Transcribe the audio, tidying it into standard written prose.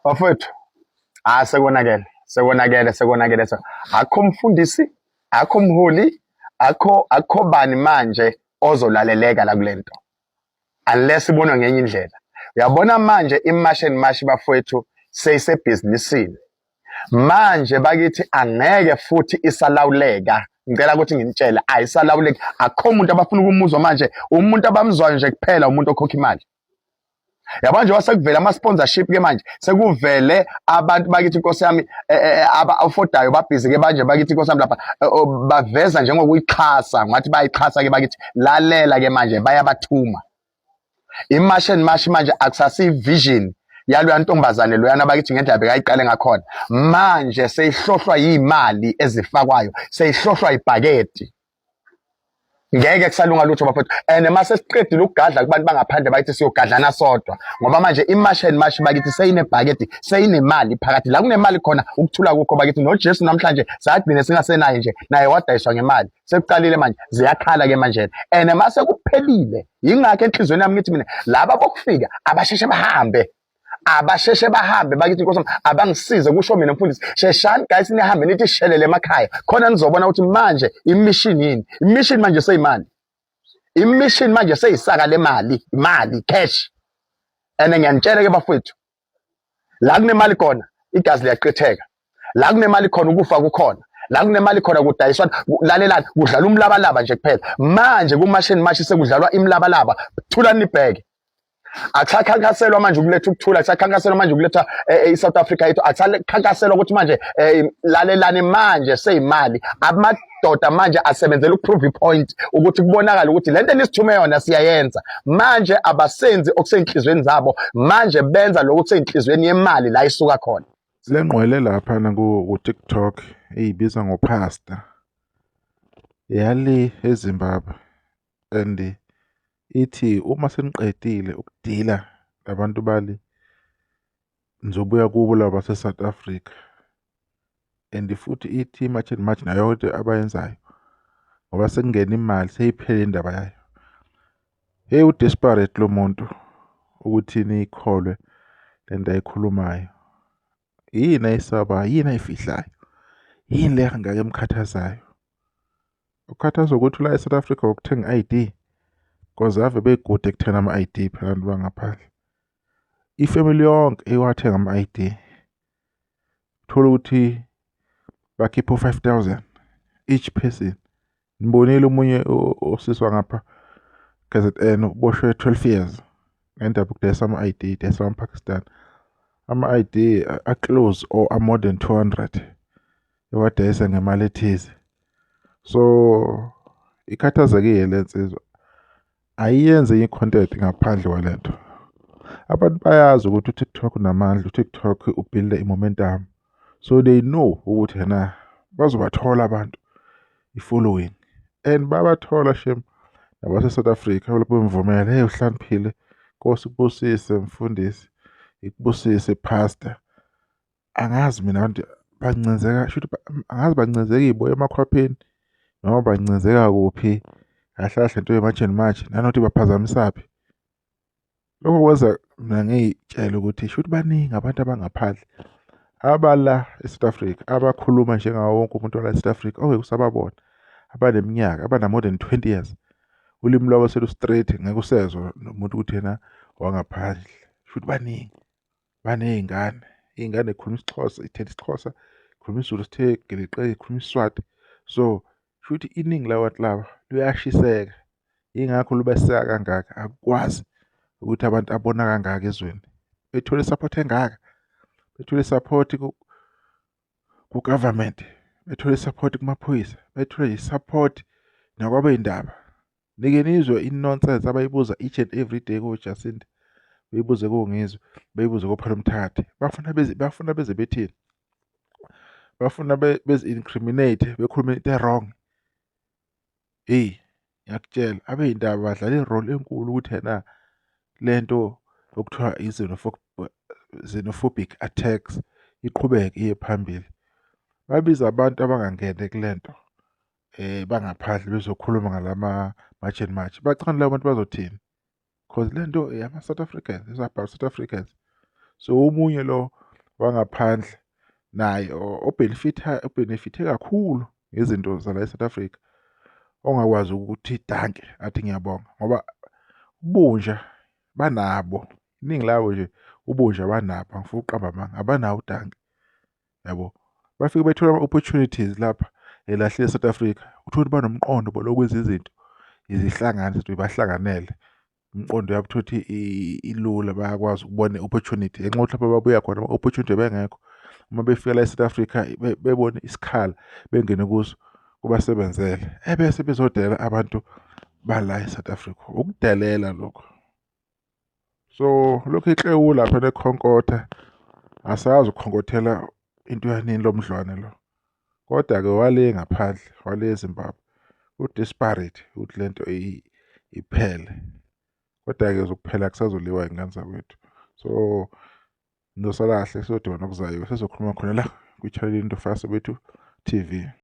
Bafowethu, ah sekonakele, sekonakele, sekonakele. Akho mfundisi, akho mholi, akho bani manje ozolaleleka la kulento. Unless ibonwa ngenye indlela. Uyabona manje iMarch and March bafowethu seyisebhizinisini. Manje bakithi angeke futhi isalawuleka. Ngicela ukuthi nginitshele ayisalawuleki. Akho umuntu abafuna ukumuzwa manje, umuntu abamzwayo nje kuphela umuntu okhokha imali. Yabona nje wasekuvele ama-sponsorship ke manje sekuvele abantu bakithi inkosi yami aba-affordayo babhizi ke manje bakithi inkosi yami lapha baveza njengokuyixhasa ngathi bayixhasa ke bakithi lalela ke manje bayabathuma iMarch and March manje akusasi vision yaloya ntombazane loyana bakithi ngendlela bekayiqale ngakhona manje seyihlohlwa yimali ezifakwayo seyihlohlwa ibhakedi ngeke kusalunga lutho bafowethu and mase siqedile ukugadla kubantu bangaphandle bakithi siyogadlana sodwa ngoba manje iMarch and March bakithi seyinebhakedi seyinemali phakathi la kunemali khona ukuthula kukho bakithi noJesu namhlanje sagcine singasenaye nje naye wadayiswa ngemali sekuqalile manje ziyakhala ke manje and mase kuphelile yingakho enhliziyweni yami ngithi mina laba bokufika abasheshe bahambe abasheshe bahambe bakithi inkosi abangisize kusho mina mfundisi sheshani guys nihambe nithi shelele emakhaya khona nizobona ukuthi manje imission yini imission manje seyimali imission manje seyisaka lemali imali cash and ngiyanitshela ke bafowethu la kunemali khona igazi liyachitheka la kunemali khona ukufa kukhona la kunemali khona kudayiswa lalelani kudlala umlabalaba nje kuphela manje kuMarch and March sekudlalwa imlabalaba thulani nibheke akusakhankaselwa manje ukuletha ukuthula akusakhankaselwa manje ukuletha i-South Africa yethu akusakhankaselwa ukuthi manje lalelani manje seyimali amadoda manje asebenzela ukuprove ipoint ukuthi kubonakala ukuthi lento enisithume yona siyayenza manje abasenzi okusenhlizweni zabo manje benza lokhu kusenhlizweni yemali la isuka khona. Le ngqwele laphana ku-TikTok eyibiza ngoPastor yale eZimbabwe and ithi uma seniqedile ukudila nabantu bale nizobuya kubo laba base-South Africa and futhi ithi i-March and March nayo yonke abayenzayo ngoba sekungena imali seyiphelile indaba yayo. Hey u-desperate lo muntu ukuthi niyikholwe le nto ayikhulumayo. Yini ayisabayo, yini ayifihlayo, yini le kangaka emkhathazayo? Ukhathazwa ukuthi la e-South Africa ukuthenga i-I_D cause ave bekude ekuthengeni ama-I_D phela abantu bangaphandle. Ifamily yonke iwathenga ama-I_D. Uthole ukuthi bakhipha u-5,000 each person. Nibonile omunye osisi wangapha KZN uboshwe 12 years ngendaba yokudayisa ama-I_D, edayisa ama-Pakistan. Ama-I_D a-close or a-more than 200 ewadayisa ngemali ethize. So ikhathazekile le nsizwa ayiyenzi enye i-content ngaphandle kwalento. Abantu bayazi ukuthi u-TikTok unamandla, u-TikTok ubuild-a i-momentum. So they know ukuthi ena bazobathola abantu i-following and bayabathola shem nabase-South Africa lapho bemvumela hey uhlakaniphile Nkosi ikubusise mfundisi ikubusise pastor. Angazi mina abantu bancenzeka shuthi angazi bancenzeka iy'boya emakhwapheni noma bancenzeka kuphi kahle kahle into ye-March and March nanokuthi baphazamisaphi. Lokho kwenza mina ngiy'tshele ukuthi shuthi baningi abantu abangaphandle abala e-South Africa abakhuluma njengawo wonke umuntu wala e-South Africa ongeke usababona abaneminyaka abana more than 20 years ulimi lwabo selu-straight ngeke usezwa nomuntu ukuthi yena wangaphandle shuthi baningi baney'ngane iy'ngane khuluma isiXhosa ithethe isiXhosa khuluma isiZulu sithe geleqe khuluma isiSwati so shuthi iningi labantu laba luyashiseka yingakho lubeseka kangaka akukwazi ukuthi abantu abona kangaka ezweni bethole support engaka bethole support ku-government bethole support kumaphoyisa bethole support nakwabey'ndaba nike nizwe i-nonsense abayibuza each and every day koJacinta beyibuze koNgizwe beyibuze koPhalamthakathi bafuna beze bafuna beze bethini bafuna bezi-incriminate bekhulume into e-wrong hey ngiyakutshela abey'ndaba badlala i-role enkulu ukuthi ena lento okuthiwa i-xenophobic attacks iqhubeke iye phambili babiza abantu abangangene kulento bangaphandle bezokhuluma ngalama March and March bacabanga labo bantu bazothini cause lento yama South Africans is about South Africans so omunye lo wangaphandle naye obhenefitha obhenefithe kakhulu ngezinto zala e-South Africa ongakwazi ukuthi danke athi ngiyabonga ngoba ubunja banabo iningi labo nje ubunja banabo angifuni ukuqamba amanga abanawo udanke yabo. Bafike bethole ama-opportunities lapha elahle e-South Africa uthole ukuthi banomqondo bolokwenza izinto izihlangane izinto bahlanganele imiqondo yabo uthole ukuthi ilula bayakwazi ukubona i-opportunity ngenxa yokuthi lapho babuya khona ama-opportunity bengekho uma befika la e-South Africa bebone isikhala bengene kuso kubasebenzele ebese bezodelela abantu bala e-South Africa ukudelela lokho. So lokhu iklewu lapha lekhonkotha asazi ukukhonkothela into yanini lo mdlwane lo. Kodwa-ke wale ngaphandle wale eZimbabwe u-desperate ukuthi le nto iphele. Kodwa-ke zokuphela kusazoliwa iy'ngane zakwethu. So nizosala kahle siyodibana okuzayo sezokhuluma khona la kwi-channel into Fast Soweto TV.